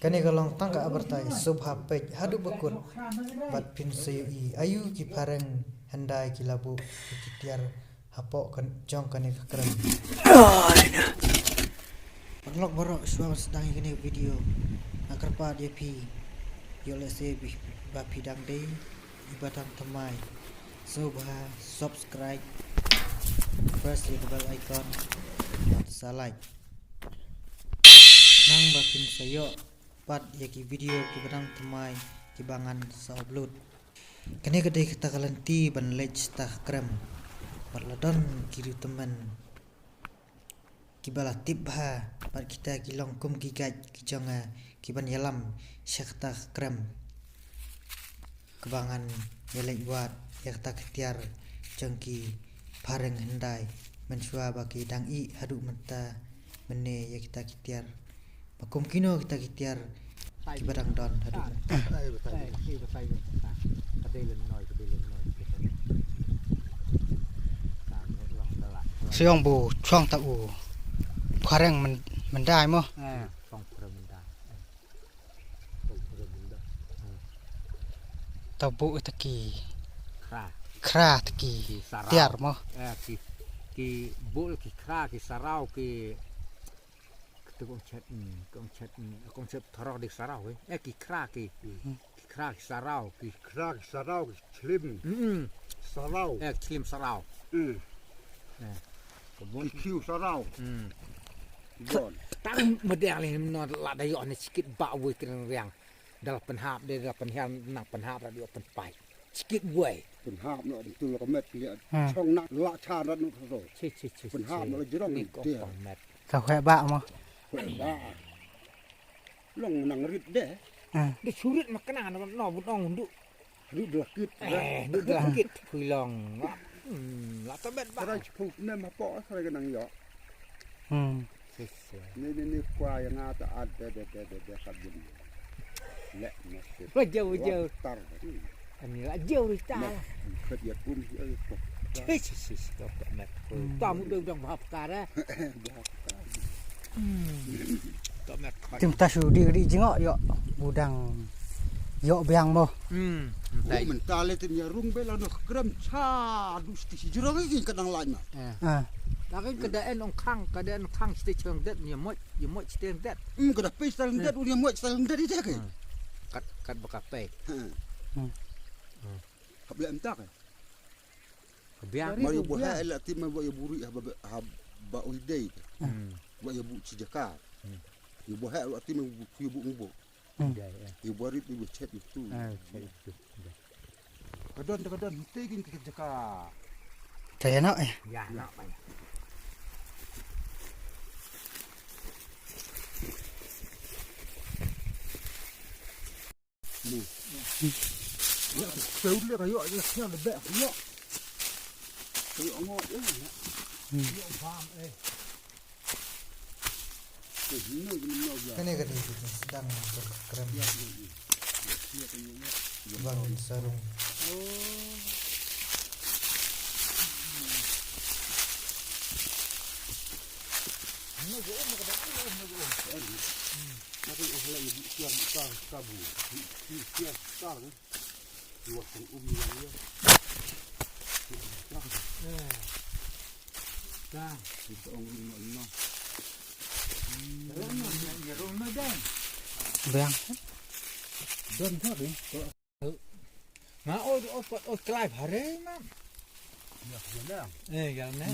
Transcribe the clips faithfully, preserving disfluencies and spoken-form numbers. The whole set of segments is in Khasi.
Kane ka long tang ka abatai, sngewbha peit haduh ba kut bad phin sa ïohi aïu ki phareng hyndai ki la buh ki tiar hapoh kan jong kane ka krem. Paralok baroh, shuwa ban sdang ïa kane ka video, nga kyrpad ïa phi, ïoh lehse ba phi dang dei iba dang thymmai, sngewbha subscribe, press ïa ka bell icon bad sa like, khnang ba phin sa ïoh pat ïa ki video kiba dang thymmai kiba ngan sa upload. Kane ka dei kata ka lynti ban leit sha ta ka krem bad la don ki riew tymmen kiba la tip bha bad kita ki long kum ki guide ki jong nga kiban ïalam sha kata ka krem kaba ngan ïaleit wad ïa kata ka tiar jong ki phareng hyndai mynshuwa ba ki dang ih haduh mynta mynne ïa kita ki tiar. Ba kum kino kita ki tiar kiba dang don haduh mynta. Sha ong bu chong ta u phareng myn-, myndai mo. Eh, chong phareng myndai. Eh. Chong phareng myndai. Eh. Ta bu ita ki khra. Khra ta ki tiar mo. Eh, ki, ki bul ki khra ki sarau ki Kata kong chet, mm, kong chet, mm, kong chet tharok dik sarau, eh. Eh, ki khra ki. Hmm. Ki khra ki sarau. Ki khra ki sarau, ki chlim. Mm, mm. Sarau. Eh, chlim sarau. Mm. Eh. Ki khiu sarau. Mm. Don. Tang medeng leh no la da ïoh ne chikit ba wei kren riang. Dal pynhap de, dal pynhiar nang pynhap radio pynpai. Chikit wei. Pynhap no ding tu la ka met liat. Hmm. Chong nak la cha rat no so. Chi, chi, chi, pynhap chi. No la jrong ni ko dia. Pang met. Ka khweh ba mo. Khweh ba. Long nang rit de. Hmm. De surit ma kena no no bu nong du. Du de la kit. Eh, du de la kit. Phui long. Hmm, la ta met ba. Rai chipung nem hapo, rai ka nang yo. Hmm. Ni, ni, ni, kwa ïa nga ta ad de, de, de, de, de, ka bun. Leh, na, sip. Wa jauh, wa jauh. Tar. Ani la jauh ri ta. Na, khat ïa kum, ïa kum. Sis, sis, sis, tok, tok, met. Hmm. Ta mu dong, dong, bahap kara. Bahap kara. Hmm. Tok, met, khat. Tim ta shu di, di jingok, ïoh. Budang. Ïoh biang mo. Hmm. Mynta le tim ïa rung be la noh krem cha, du sti si jrong ïa ka dang lain ma. Eh. Ah. Lakin ka da en ong khang, ka da en khang sdei chang det, ïa moj, ïa moj sdei det. Hmm, ka da pei sdei det, ïa moj sdei det ïa ke. Hmm. Kat, kat baka pei. Hmm. Hmm. Ka blem tak, eh? Ka biang. Mar ïa buh heh la ti ma buh ïa buh ri ha ba, ha ba ul dei. Hmm. Buh ïa buh chi jaka. Hmm. Ïa buh heh la ti ma buh ïa buh ngubuh. Hmm. Ïa buh rit ïa buh chet ïa tu. Ah, chet ïa tu. Ka don, ka don, te kin ka jaka. Ka ïa no, eh. Ïa no, bai. Ni. Ïa, ka ul le ka ïoh, ïa, ïa, le beh, ïoh. Ka ïoh ngo, ïa, ïa. Hmm. Ïoh bam, eh. Kane ka dei ka jingsdang ka krem. Bang sarung. Biang. Nga oi, oi, oi, klai bhare ma. Eh, ya ne.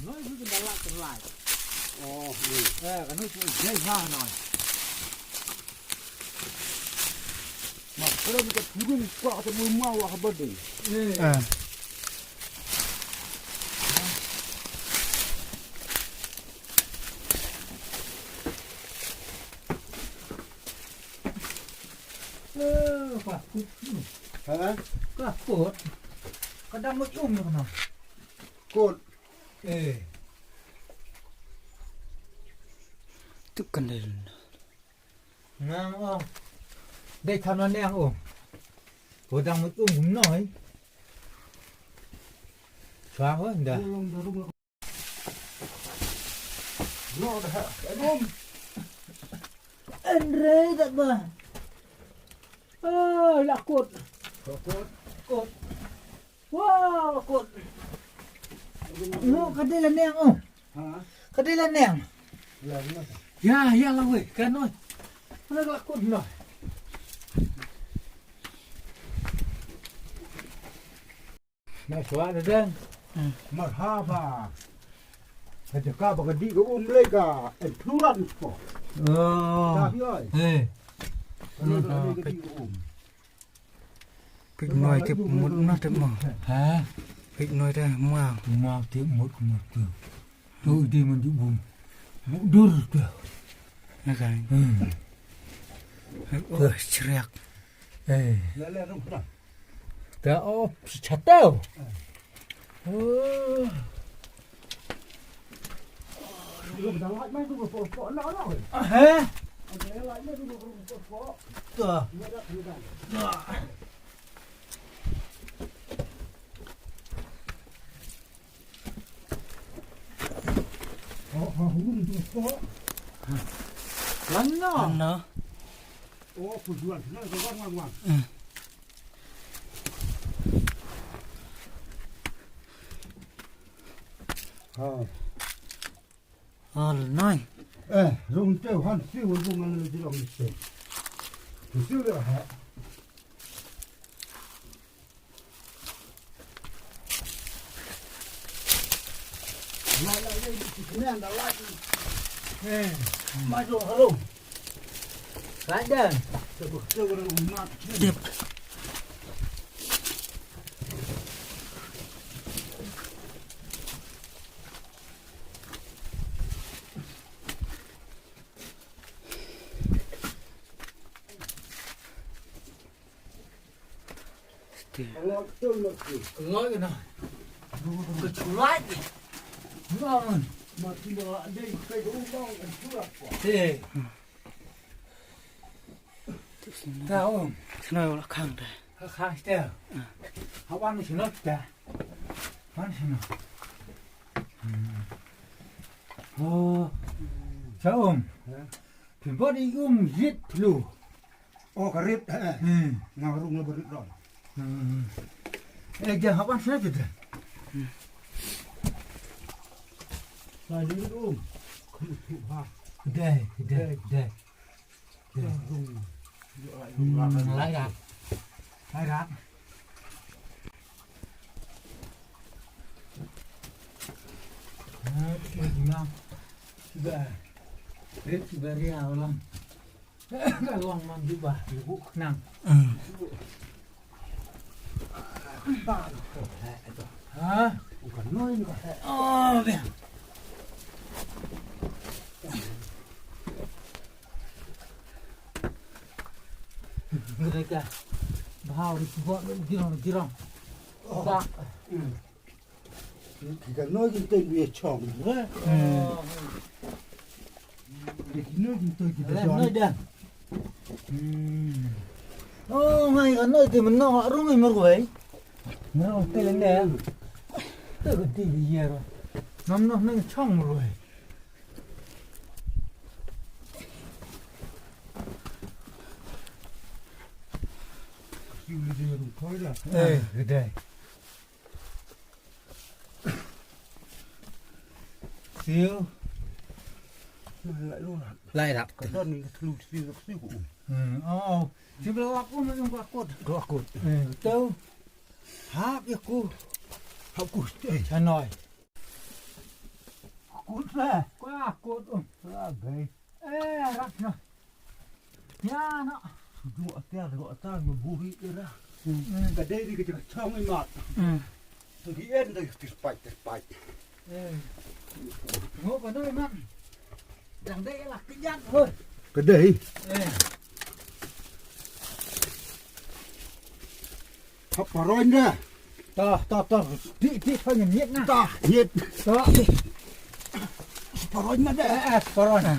Noi su ka la ka lai. Oh, ni. Eh, ka noi su jai ha noi. Ma, kalau kita turun, kau kata mau mau apa deh? Eh. Ah. Eh, ka kut. Ha? Ka kut. Ka dang mut um na. Kut. Eh. Tu kan dei. Nang o. Dei tham la neng o. Ko dang mut um kumno hi. Chwa ho nda. Nang da ha. Em. Andre dat ba. Ah, la kut. La kut. Kut. Wow, la kut. Mo ka dei la neng o. Ha? Ka dei la neng. La neng. Ya, ya la wei, ka noi. Mana la kut noi. Na chwa da dang. Hmm. Marhaba. Ka jaka ba ka dih ka um lei ka en pluran ko. Oh. Ka hi oi. Eh. Ka dih ka um. Pik noi tip mut na tip mo. Ha? Pik noi tip mo. Mo tip mut mut tu. Tu di man di bum. Budur tu. Na kai. Hmm. Oh, chriak. Eh. La la rung ta. Ta op chatau. Oh. He? Lan no. Lan no. Hmm. Ha. Al nai. Eh, rung teu han siu rung ngan le jilong ni se. Siu le ha. Lai lai lai ni nang da lai. Eh, ma jong halo. Lai dan. Tep. Ngoi na. Ka chulai. Ngoi. Te. Ta um. Sna la khang ta. Ka khang ta. Ha wan sna ta. Wan sna. Hmm. Oh. Ta um. Phi bad i um yit plu. Oh, ka rit, eh, eh. Hmm. Nga rung la ba rit rong. Hmm. Eh, ja hapan sna jeda. Hmm. Sa rit um. Khum tu ha. Dai, dai, dai. Dai. Rung. Hmm, lai rak. Lai rak. Ah, tu kena. Sudah. Rit sudah dia ulang. Ka long man jubah, lubuk kenang. Hmm. Ha? Bukan noi ni, Pak. Oh, biar. Mereka. Bahau di sebab jirong, jirong. Oh. Pak. Hmm. Ki ka noi ki tei bia chong, eh? Hmm. Ki noi ki tei ki bia chong. Noi dah. Hmm. Oh, ngai ka noi tei menong la rung i merwei. Menong tei lende. Tei ka tei bia ro. Nam noh nang chong merwei. Eh, kedai. Siu. Lai lap. Ka don ni ka thlu siu ka siu ku. Hmm, oh, oh. Siu ka lap ku ma yung ka kut. Ka kut. Eh, tu. Hap ya ku. Hap ku. Eh, chanoi. Kut lah. Ka kut, um. Ah, gai. Eh, rap na. Ya, na. Dua tiar, dua tiar, dua buri, ira. Hmm. Ka dei di ka jaka chong i mat. Hmm. Ka di en da tirpai, tirpai. Eh. Ngo ka noi man. Dang dei la ka jan, hoi. Ka dei. Eh. Hap paroi na. Ta, ta, ta. Di, di, pa nyen nyet na. Ta, nyet. Ta. Paroi na de. Eh, eh, paroi. Ah.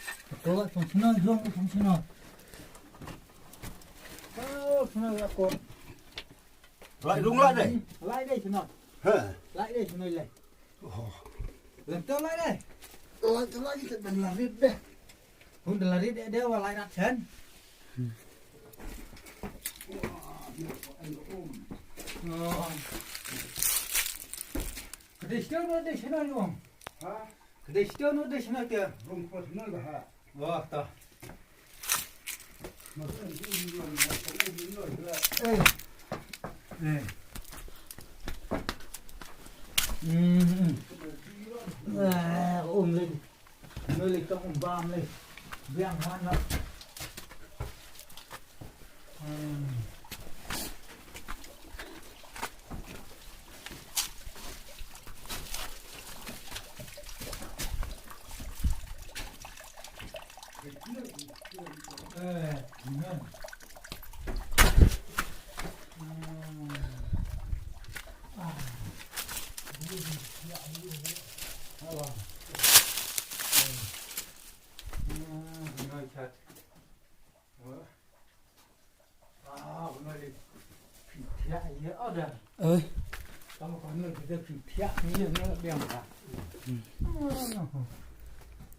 Ko, song shnong, jong, song shnong. Oh, shnong ya ko. Lai rung lai dei. Lai dei shnong. Ha. Lai dei shnong lai. Oh. Lem to lai dei. Lai to lai kita dan larit deh. Hun dan larit deh, deh wa lai rat sen. Oh. Kedai shnong, kedai shnong, jong. Ha? Kedai shnong, kedai shnong te. Rung pas shnong dah. Wah, ta. Eh. Eh. Hmm. Eh, um lei. Noi lei tang um bam lei. Biang han la. Hmm. Oi.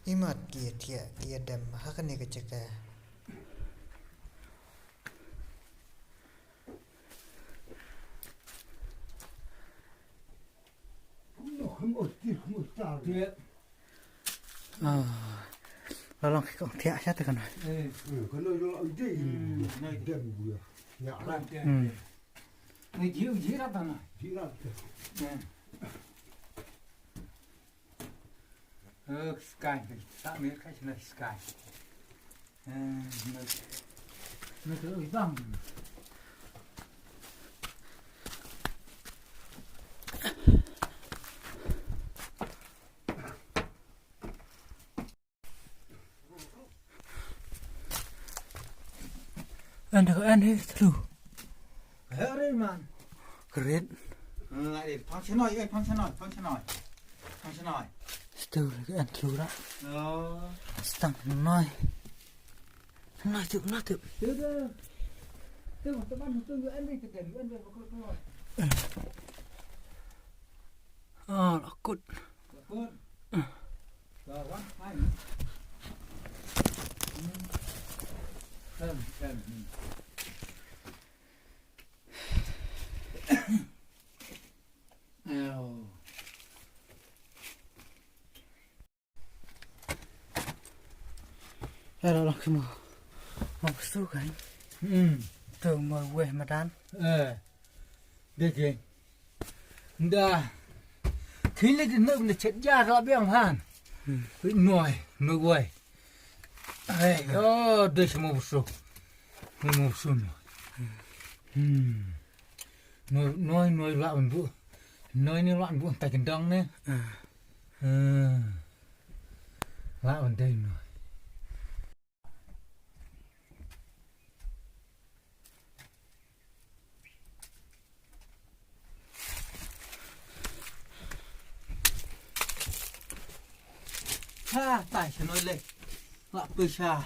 Imat ki thiah ki dem ha kane ka jaka. Ah, la long ki kong thiah sha te kan. Eh, kan lo lo ide. Dem bu ya. Ya, kan. Hmm. Ni ji ji ra ta na. Ji ra ta. Eh. Eh, sky, sa mir ka sna sky. Eh, na, na tu bang. And, and it's true. Hei, man. Kret. Lai, eh, pang shanoi, eh, pang shanoi, pang shanoi. Pang shanoi. Stur, eh, an tlu ra. Oh. Stang noi. Noi tu, noi tu. Tu, tu. Tu, tu, man, tu, tu, an, tu, tu, an, tu, tu, tu. Ah, la kut. La kut. Ah. Ka wan, hai. Hmm. Kan, kan, hmm. Ayo. Ïa la, la, ki mo. Mo su kan. Hmm. Tu mo wei madan. Eh. Dei ki. Nda. Ki le di na na chet ja la biang han. Hmm. Noi, noi wei. Ai, oh, dei ki mo su. Mo su no. Hmm. Noi, noi, noi lah ban buh. Noi ni lah ban buh tai kendang ni. Ah. Hmm. Lah ban dei noi. Ha, tai sha noi leh. Lah pisa.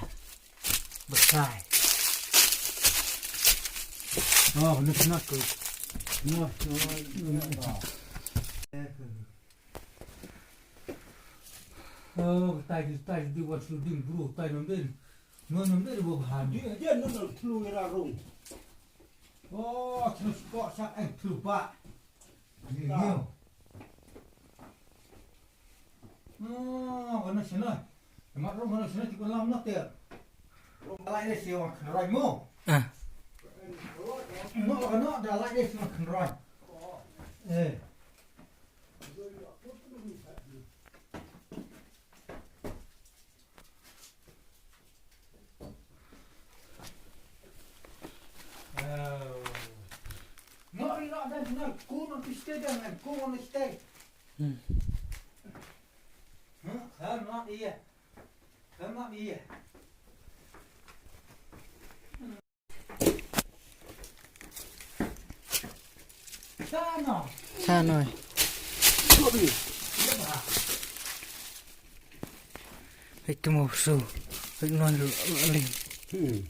Besai. Oh, ni kena tu. Ni, ni, ni, ni. Oh, tai, tai, di wan su ding bro, tai nom din. Nom, nom din bo bahan. Di, di, nom, nom, tlu ira rung. Oh, tlu spot sa, eh, tlu ba. Ni, ni. Oh, kana sina. Mat rong kana sina ti ko lam na te. Rong lai le si wa khnroi mo. Ah. No, kana da lai le si wa khnroi. Eh. Ngori la dan na ku no piste dan na ku no piste. Hmm. Huh? Kan ma iya. Kan ma iya. Sa noi. Hei, tu mo su. Hei, noi lu, lu, lu. Hmm.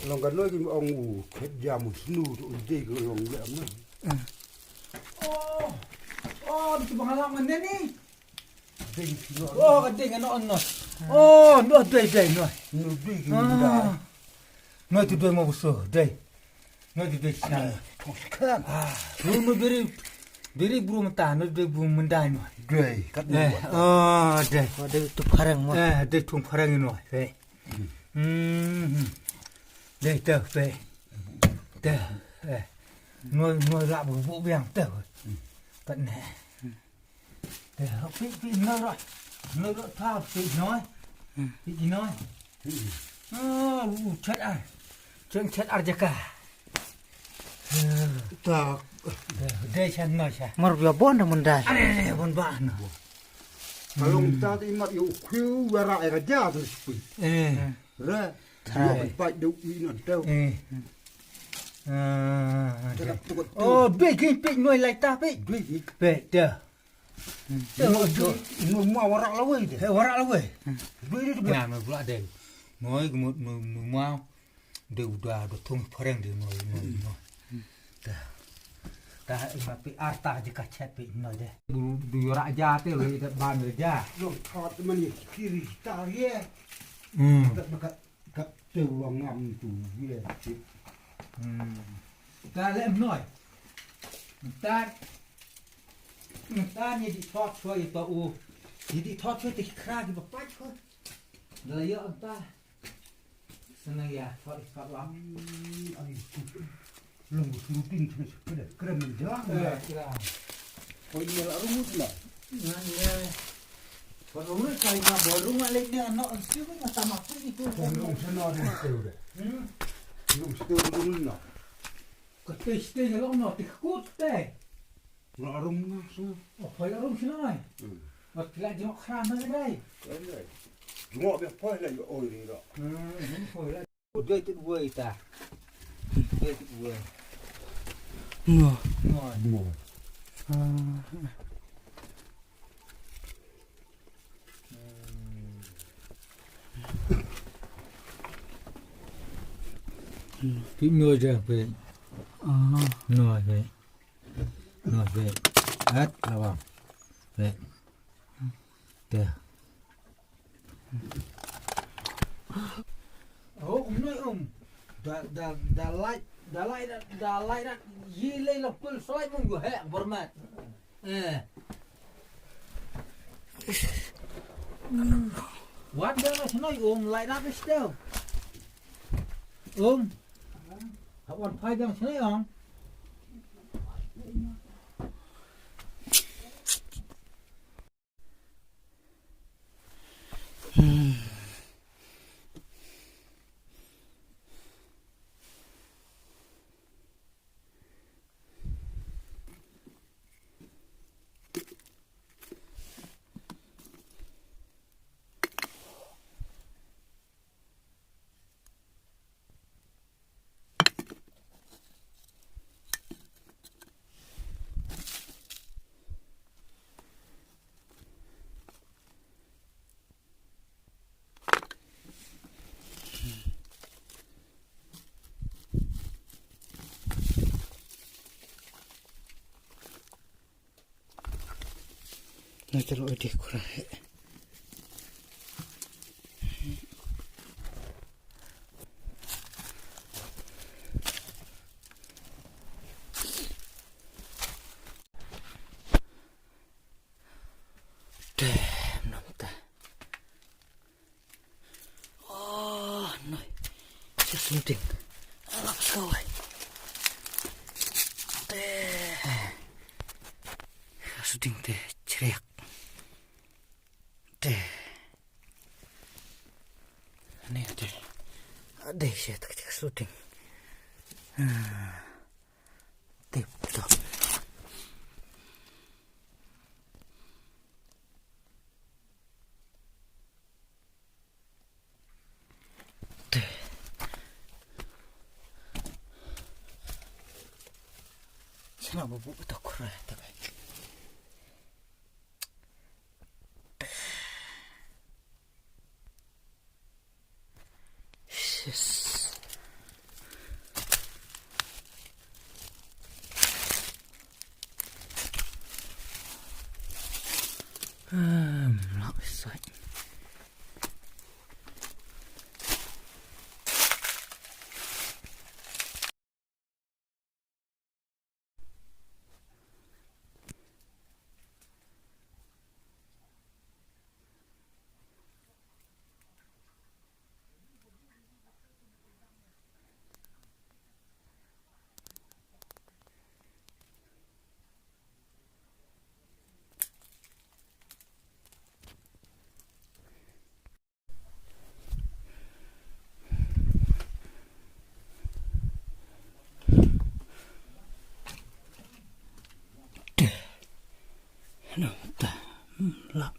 Long ka noi ki ong u khet jam u snu tu u dei ka long le am na. Hmm. Oh. Oh, di tu bangalam ngan ni. Dei ki no. Oh, ka dei ngan no no. Oh, no dei dei no. No dei ki no. Ah. No tu dei mo buso, dei. No tu dei sa. Thong kan. Ah, no no beri beri bru mata, no dei bru mendai no. Dei, kat no. Eh, oh, dei. Oh, dei tu parang mo. Eh, dei tung parang no. Eh. Hmm. Dei tu pe. Tu. Eh. No no la bu bu biang tu. Pat ne. Te, pi, pi, noi ra. Noi ra ta, pi, noi. Hmm. Pi, noi. Hmm. Oh, u chat ar. Cheng chat ar jaka. Ta. Te, dei chan noi cha. Mar bia bon da mun dai. Are, are, bon ba no. Kalong ta ti mat yu khu wara e ka ja tu spi. Eh. Re. Trai. Yo, pai deu i non teu. Eh. Ah, te dei. Ka tu ka tu. Oh, pi, ki, pi, noi lai ta, pi. Pi, pi. Pi, te. Te, oh, tu. Noi mua warak lawei te. Eh, warak lawei. Dui dui dui. Ina, noi pula dei. Noi, mo, noi, noi mua. Dei uda, do thung pareng dei noi, noi, noi. Te. Te, ima pi arta je ka chet pi noi dei. Du, du warak ja te, wei te ban ja. Lo thot mani kiri tar ye. Hmm. Te baka Kap te wa ngam tu ye ti. Hmm. Ta le mnoi. Ta. Ta ni di thot chwa i ta u. Ni di thot chwa ti khra ki ba pat chwa. Da la ya ta. Sana ya thot i thot wa. Ai ku. Long shooting tu kre kre men jang. Eh, kre. Oi, ni la rumut la. Ngan le. Ba rumut kai ma ba rumut le ni ano siu ma tama tu ni tu. Long sana de tu de. Hmm. Long situ long na. Ka te situ ni long na ti kut te. La rum na su. Oh, kai la rum sina ai. Hmm. Ba kila jong khra na dai. Jong be poi la yo oi ri ro. Hmm, poi la. Dei tu dua ita. Ngo. Ngo. Ngo. Ah. Phi nua ja phi. Ah. Nua phi. Nua phi. At lawang. Phi. Te. Oh, um noi um. Da da da light, da light, da light, da yi lei la pul slide mung gu he bermat. Eh. Wan da la shnoi um light up still. Um. Hap wan phai dang shnoi um. Na chalo ati kura he. Damn, namta. Oh, noi. Just something. Alam skawai. Te. Shooting te, chriak. Te. Ani ate. Ade, shit, tak shooting. Ah. Tip top. Te. Sana bubu betul kurang tak. Yes. Um, not this side. Te. No, ta. Hmm, la.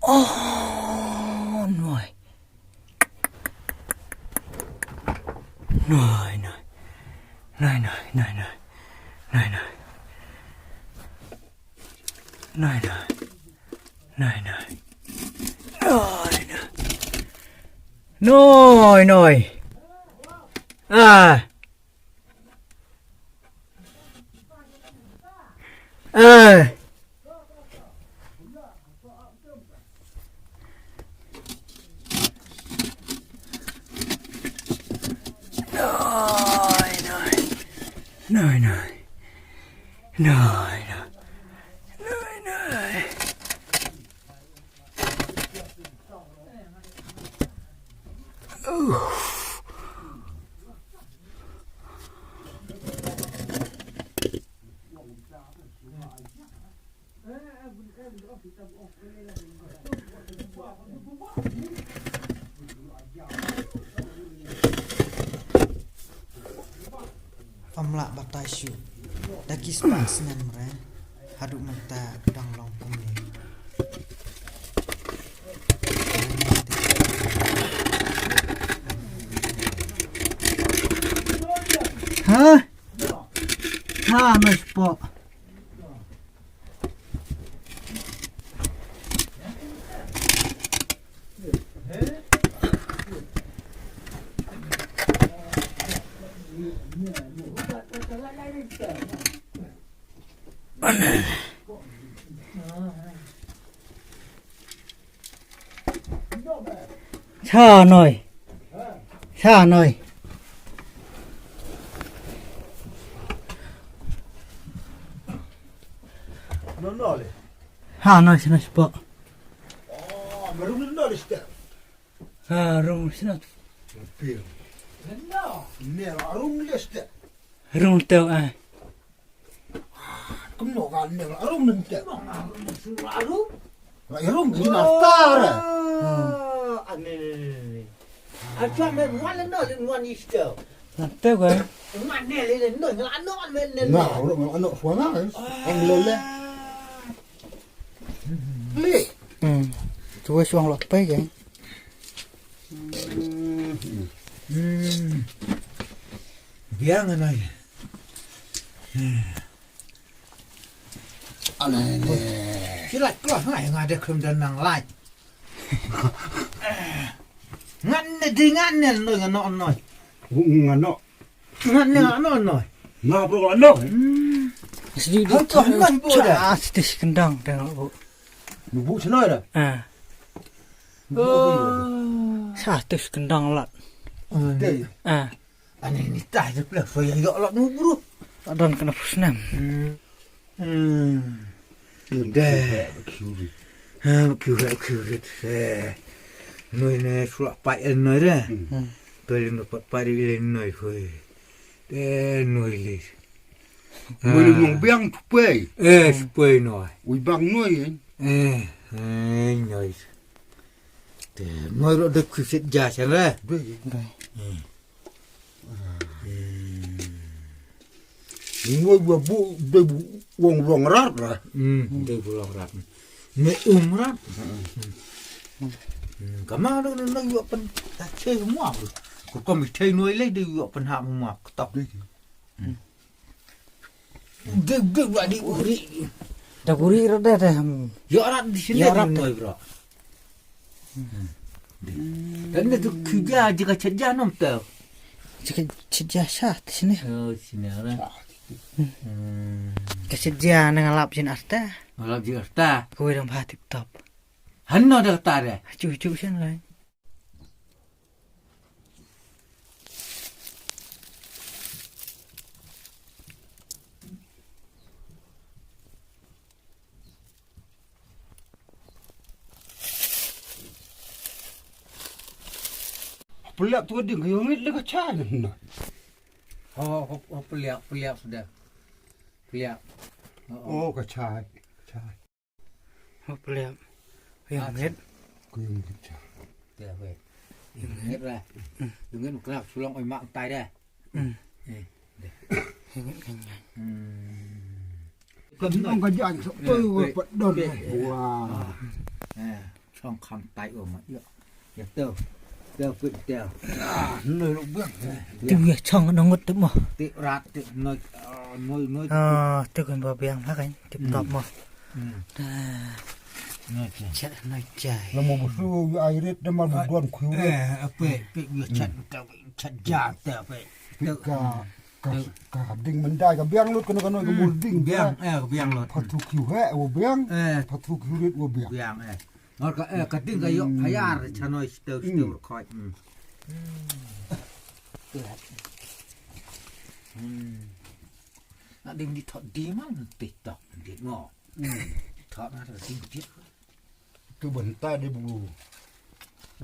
Oh, noi. Noi, noi. Noi, noi, noi, noi. Noi, noi. Noi, noi. Noi, noi. Noi, noi. Noi, noi. Ah. Ah. Noi, noi. Noi, noi. Noi, noi. Noi, noi. Ooh. Ym lah batai shuh. Da ki spah snem re. Haduh mynta dang long kumne. Ha? Ha, ma spah. Sha noi. Sha noi. No, no, le. Ha noi, sha noi spah. Oh, ma rung no le step. Ha rung sha noi. Pil. No. Ne rung le step. Rung teu ah. Kumno ka ne rung nen te. Rung. Rung ina tar. Ah, ne ne ne ne. Acha me wan no le wan isto. Teu ka. Wan ne le no ngano me ne. Na rung ano suanga. Ang lele. Li. Hmm. Tu suang lok pe ke. Hmm. Biang anai. Alele. Ki lait kloh ngai nga de khlem don nang lait. Ngan ne di ngan ne noi ngano noi. Ngano. Ngan ne ngano noi. Nga bro ngano. Hmm. Sdi di. Hal to ngan bo da. Ah, sdi kendang tengok bu. Bu senoi da. Ah. Oh. Sa tis kendang lat. Dei. Ah. Ani ni tah je pula so ya yok lat nu bro. Adan kena pusnem. Hmm. Hmm. Dei. Kiuri. Ha, kiuri, kiuri. Eh. Noi ne sulak pai en noi deh. Hmm. Paling dapat pai di noi hoi. Dei noi le. Mui le nong biang tupai. Eh, tupai noi. Ui bang noi. Eh, eh, noi. Te, noi ro de khusit ja chan re. Dei. Dei. Hmm. Hmm. Noi ba bu de bu wong wong rat ra. Hmm, de bu wong rat. Me um rat. Hmm. Hmm, kama do na yo pen ta che mo. Ko ko mi thei noi le de yo pen ha mo tok. Dei. Hmm. Dei, dei, ba di uri. Da uri ro de de. Yo rat di sini yo rat noi bro. Dan ne tu khuja jika cheja nom tu. Jika cheja sha di sini. Oh, sini ora. Hmm. Ka cheja na ngalap jin arta. Ngalap jin arta. Ko dang ba tip top. Hanno da ta de. Chu chu sini lai. Peliak tu ding ka yongit le ka cha na. Ho, ho, ho, peliak, peliak sudah. Peliak. Oh, oh, ka cha, cha. Hop liam. Yung ngit. Ku yung ngit cha. Te we. Yung ngit ra. Yung ngit kra sulong oi mak tai da. Hmm. Eh. Yung ngit kan. Hmm. Ka dong ka jan sok tu we pat don. Wah. Eh, song kham tai o ma. Ya. Ya tu. Tu pit tu. Ah, noi lo bang. Tu ya chong na ngut tu mo. Ti rat ti noi, ah, noi, noi. Ah, tu kan ba biang ha kan. Tip top mo. Hmm. Ah. Noi chai. Chat noi chai. Lamo busu ai rit nama buan khiu rit. Eh, ape, pe ya chat ta, chat ja ta pe. Ka, ka, ka ding mendai ka biang lut kena kena ka mul ding. Biang, eh, ka biang lut. Patu khiu he, wo biang. Eh. Patu khiu rit wo biang. Biang, eh. Nor ka, eh, ka ding ka yok hayar chanoi steu steu khoi. Hmm. Hmm. Na ding di thot di man ti tok di ngo. Hmm. Thot na ding di. Tu bentai di bu.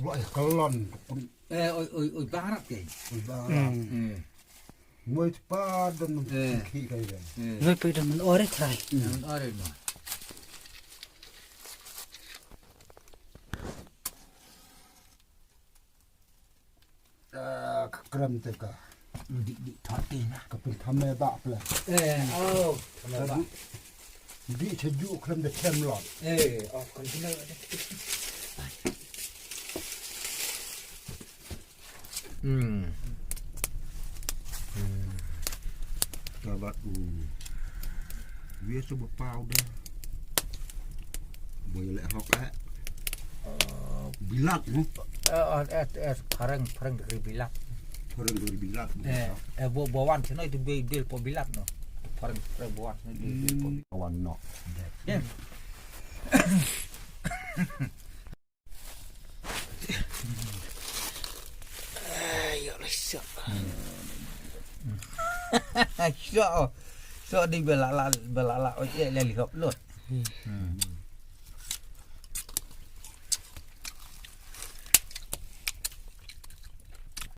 Bu ai kalon. Eh, oi, oi, oi, barat ke. Oi, barat. Hmm. Hmm. Moi pa dan khi kai dan. Hmm. Noi pe dan men ore trai. Hmm. Dan ore no. Krem te ka. Dik dik thot te na. Ka pun thame ba pla. Eh, oh, thame ba. Dik sejuk krem de krem lot. Eh, oh, kan kena. Hmm. Hmm. Sabat. Hmm. Biasa bepau dah. Boy lek hok eh. Bilat, hmm? Eh, eh, eh, parang, parang dari bilat. Parang dari bilat. Eh, eh, bo-, bawan sino itu be-, bil po bilat no. Parang, parang bawan sino bil, bil po. Bawan no. Eh. Ayo, sok. Sok. Sok di belala, belala ojek leli hop lut. Hmm.